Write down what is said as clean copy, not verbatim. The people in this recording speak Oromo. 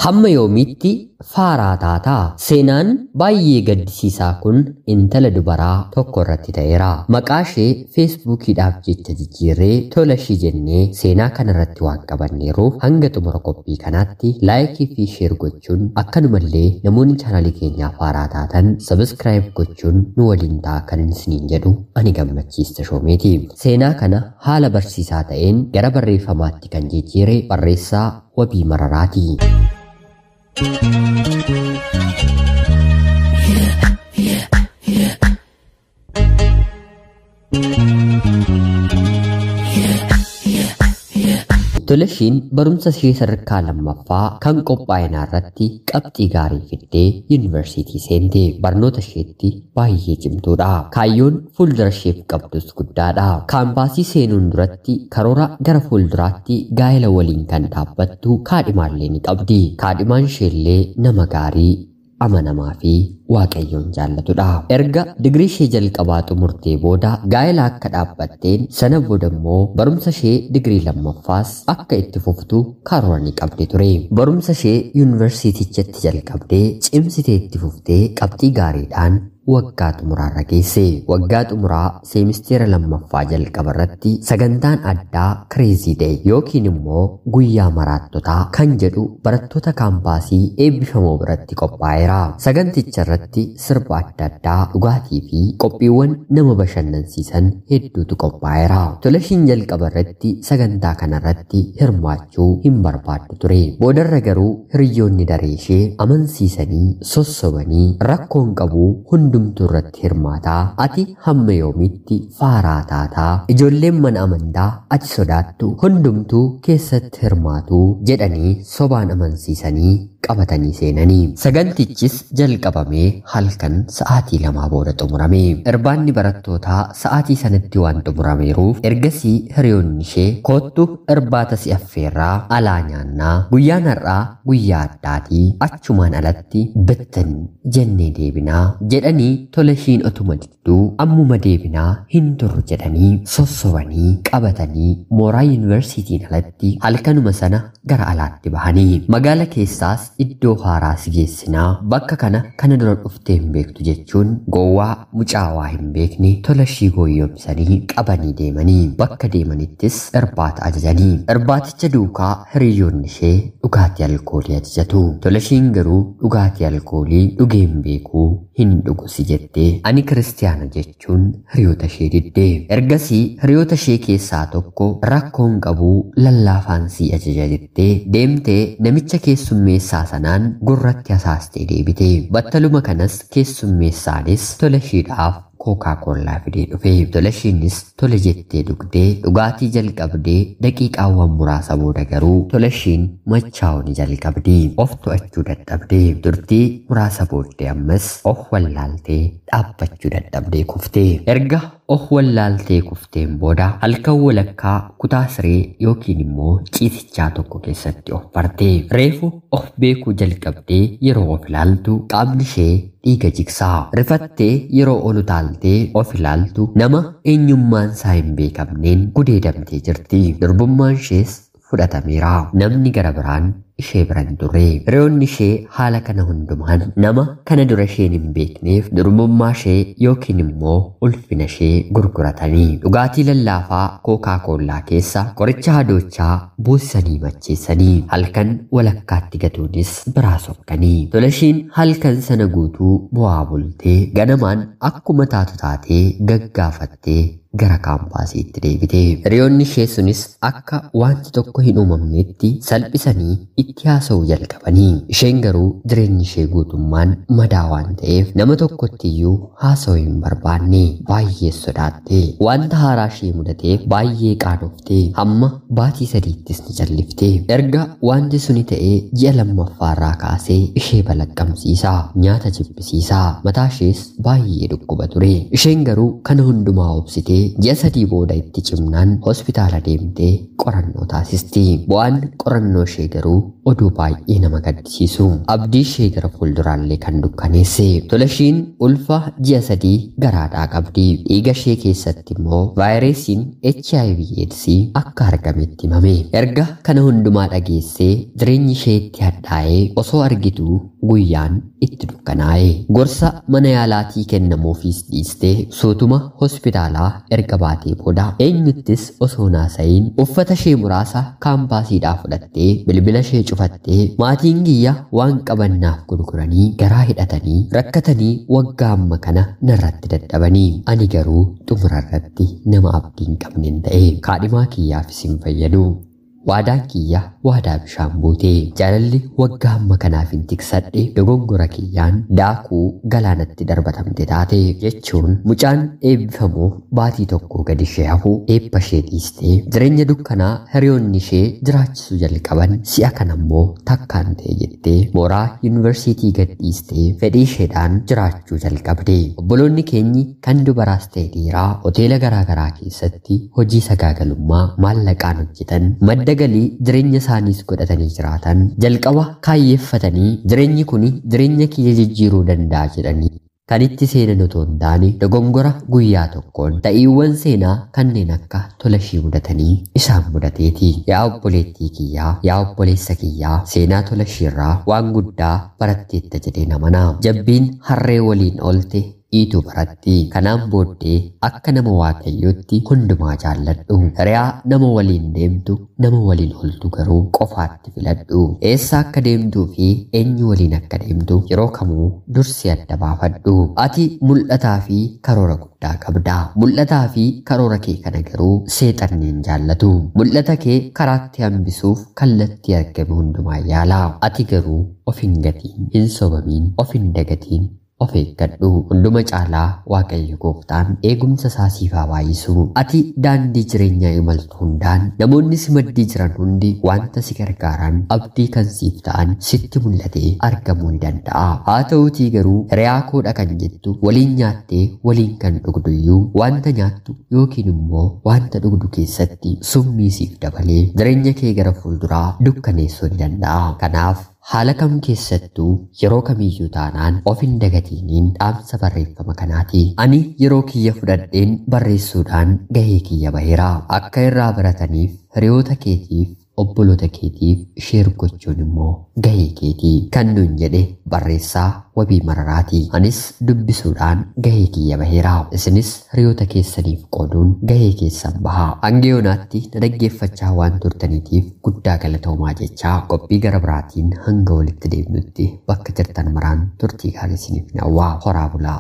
Hamma yoomiitti faaraa taataa? Seenaan baay'ee gaddisiisaa kun intala dubaraa tokko irratti ta'eera. Maqaa ishee feesbuukiidhaaf jecha jijjiirree tola ishii jennee seenaa kanarratti waan qabanneeruuf hanga xumura qophii kanaatti laayikii fi sheer gochuun akkanumallee namoonni chaanaalii keenyaa faaraa taatan sabiskiraayib gochuun nu waliin ta'a kan isiniin jedhu ani Gammachiis Tashoomeeti. Seenaa kana haala barsiisaa ta'een gara barreeffamaatti kan jijjiire barreessaa Wabii Mararaati. Tolashiin barumsa ishee sadarkaa lammaffaa kan qophaa'inaa irratti qabxii gaarii fiddee yuunivarsiitii seente. Barnoota isheetti baay'ee cimtuudha. Kaayyoon fuuldura isheef qabdus guddaadha. Kaampaasii seenuun duratti karoora gara fuulduraatti gaa'ela waliin kan dhaabbattu kaadhimaallee ni qabdi. Kaadhimaan isheellee nama gaarii, amanamaa fi Waaqayyoon jaallatudha. Erga digirii ishee jalqabaa xumurtee booda gaa'ela akka dhaabbatteen sana booda immoo barumsa ishee digirii lammaffaas akka itti fuftu karoora ni qabdi ture. Barumsa ishee yuunivarsiitichatti jalqabdee cimsitee itti fuftee qabxii gaariidhaan waggaa xumuraarra geesse. Waggaa xumuraa seemisteera lammaffaa jalqaba irratti sagantaan addaa Kireezii Day yookiin immoo guyyaa maraattotaa kan jedhu barattoota kaampaasii eebbifamoo biratti qophaa'eera. Saganticha irratti sirba adda addaa, dhugaatii fi qophiiwwan nama bashannansiisan hedduutu qophaa'eera. Tolashiin jalqaba irratti sagantaa kanarratti hirmaachuu hin barbaaddu ture. Boodarra garuu hiriyoonni daree ishee amansiisanii sossobanii rakkoon qabu hundumtuu irratti hirmaataa, ati hamma yoomiitti faaraa taataa, ijoolleen mana amantaa ati sodaattu hundumtuu keessatti hirmaatuu jedhanii sobaan amansiisanii qabatanii seenanii. Sagantichis jalqabamee halkan sa'aatii 2 booda xumurame. Irbaanni barattootaa sa'aatii sanatti waan xumurameeruuf ergasii hiriyoonni ishee koottu irbaata si affeerraa alaa nyaannaa, guyyaan har'aa guyyaa addaatii achumaan alatti bittin jennee deebinaa jedhanii Tolashiin otuma didduu ammuma deebinaa hin turru jedhanii sossobanii qabatanii mooraa yuunivarsiitiin alatti halkanuma sana gara alaatti bahanii. Magaala keessaas iddoo haaraa si geessinaa, bakka kana dura dhuftee hin beektu jechuun gowwaa mucaawaa hin beekne Tolashii gooyyomsanii qabanii deemanii. Bakka deemanittis irbaata ajajanii. Irbaaticha duukaa hiriyoonni ishee dhugaatii alkoolii ajajatu. Tolashiin garuu dhugaatii alkoolii dhugee hin beekuu, hin dhugusi jettee ani kiristiyaana jechuun hiriyoota ishee diddee. Ergasii hiriyoota ishee keessaa tokko rakkoon qabuu lallaafaan si ajaja jettee deemtee namicha keessummeessaa sanaan gurratti hasaastee deebite. Battaluma kanas keessummeessaanis Tolashiidhaaf kookaa koollaa fidee dhufe. Tolashiinis tole jettee dhugdee dhugaatii jalqabdee daqiiqaawwan muraasa booda garuu Tolashiin machaa'uu ni jalqabdi. Of to'achuu dadhabdee turtii muraasa booddee ammas of wallaaltee dhaabbachuu dadhabdee kuftee. Erga of wallaaltee kufteen booda halkan walakkaa kutaa siree yookiin immoo ciisichaa tokko keessatti of barte. Reefu of beekuu jalqabdee yeroo of ilaaltu qaamni ishee dhiiga jigsaa. Rifattee yeroo ol utaaltee of ilaaltu nama eenyummaan isaa hin beekamneen gudeedamtee jirti. Durbummaan ishees fudhatameera. Namni gara biraan ishee bira hin turre. Hiriyoonni ishee haala kana hundumaan nama kana dura isheen hin beekneef durbummaa ishee yookiin immoo ulfina ishee gurguratanii dhugaatii lallaafaa kookaa koollaa keessa qoricha hadoochaa buusanii macheessanii halkan walakkaatti gatuunis biraa sokkanii. Tolashiin halkan sana guutuu bu'aa bultee ganamaan akkuma taatu taatee gaggaafattee gara kaampaasiitti deebite. Hiriyoonni ishee sunis akka wanti tokko hin uumamnetti salphisanii itti haasa'uu jalqabanii. Isheen garuu jireenyi ishee guutummaan madaa waan ta'eef nama tokkotti iyyuu haasa'uu hin barbaanne. Baay'ee sodaatte. Wanta haaraa ishee mudateef baay'ee qaanofte. Hamma baatii 3ttis ni callifte. Erga wanti suni ta'ee ji'a lammaffaarraa kaasee ishee balaqqamsiisaa, nyaata jibbisiisaa, mataa ishees baay'ee dhukkuba ture. Isheen garuu kana hundumaa obsitee ji'a 3 booda itti cimnaan hospitaala deemtee qorannoo taasisti. Bu'aan qorannoo ishee garuu oduu baay'ee nama gaddisiisu. Abdii ishee gara fuulduraallee kan dukkaneesse. Tolashiin ulfa ji'a 3 garaadhaa qabdi. Dhiiga ishee keessatti immoo vaayirasiin HIV AIDS akka argametti himame. Erga kana hundumaa dhageessee jireenyi ishee itti hadhaa'ee osoo argituu guyyaan itti dukkanaa'e. Gorsa mana yaalaatii kennamuufis dhiistee suutuma hospitaalaa erga baatee booda eenyuttis osoo naasa'iin uffata ishee muraasa kaampaasiidhaa fudhattee bilbila ishee cufattee maatiin kiyya waan qabannaaf gurguranii garaa hidhatanii rakkatanii waggaa amma kana narratti dadhabanii ani garuu xumura irratti nama abdii hin qabnen ta'e kaadhimaa kiyyaafis hin fayyadu. Waadaan kiyya waadaa bishaan buute. Jaalalli waggaa amma kanaaf hin tiksadhe dogongora kiyyaan daakuu galaanatti darbatamte taate jechuun mucaan eebbifamuuf baatii tokko gadi ishee hafu eebba ishee dhiistee jireenya dukkanaa hiriyoonni ishee jiraachisuu jalqaban si'a kana immoo takkaan ta'e jettee mooraa yuunivarsiitii gad dhiistee fedhii isheedhaan jiraachuu jalqabde. Obboloonni keenyi kan dubaraas ta'e dhiiraa hoteela garaagaraa keessatti hojii sagaagalummaa maallaqaan hojjetan madda galii jireenya isaaniis godhatanii jiraatan jalqaba kaayyeeffatanii jireenyi kun jireenya kiyya jijjiiruu danda'a jedhanii kan itti seenan otoo hin taane dogongora guyyaa tokkoon ta'iiwwan seenaa kanneen akka Tolashii mudatanii isaan mudateeti. Yaa obboleettii kiyyaa, yaa obboleessa kiyyaa, seenaa Tolashiirraa waan guddaa baratteetta jedhee amana. Jabbiin harree waliin oolte dhiituu baratti. Kanaan booddee akka nama Waaqayyootti hundumaa jaalladhu. Hiriyaa nama waliin deemtu, nama waliin ooltu garuu qofaatti filadhu. Eessa akka deemtuu fi eenyu waliin akka deemtu yeroo kamuu dursi adda baafadhu. Ati mul'ataa fi karoora guddaa qabda. Mul'ataa fi karoora kee kana garuu seexanni hin jaallatu. Mul'ata kee karaatti hambisuuf kallattii argame hundumaa yaala. Ati garuu of hin gatiin, hin sobamiin, of hin dagatiin. Of eeggadhu. Hunduma caalaa Waaqayyo gooftaan eegumsa isaa siif haa baay'isu. Ati daandii jireenyaa imaltu hundaan namoonni si maddii jiran hundi wanta si gargaaran abdii kan siif ta'an sitti mul'atee argamuu ni danda'a. Haa ta'uutii garuu hiriyaa koodha kan jettu waliin nyaattee waliin kan dhugduyyuu wanta nyaattu yookiin immoo wanta dhugdu keessatti summii siif dabalee jireenya kee gara fuulduraa dukkaneessuu ni danda'a. Kanaaf haala kam keessattuu yeroo kamiyyuu taanaan of hin dagatiiniin dhaamsa barreeffama kanaati. Ani yeroo kiyya fudhadheen barreessuudhaan gahee kiyya baheera. Akka irraa barataniif hiriyoota keetiif obboloota keetiif sheer gochuun immoo gahee keetii kan nuun jedhe barreessaa Wabii Mararaati. Anis dubbisuudhaan gahee kiyya baheera. Isinis hiriyoota keessaniif qooduun gahee keessan bahaa. Hanga yoonaatti na dhaggeeffachaa waan turtaniitiif guddaa galatoomaa jechaa qophii gara biraatiin hanga walitti deemnutti bakka jirtan maraan turtii gaarii isiniif hawwaa. Horaa bulaa.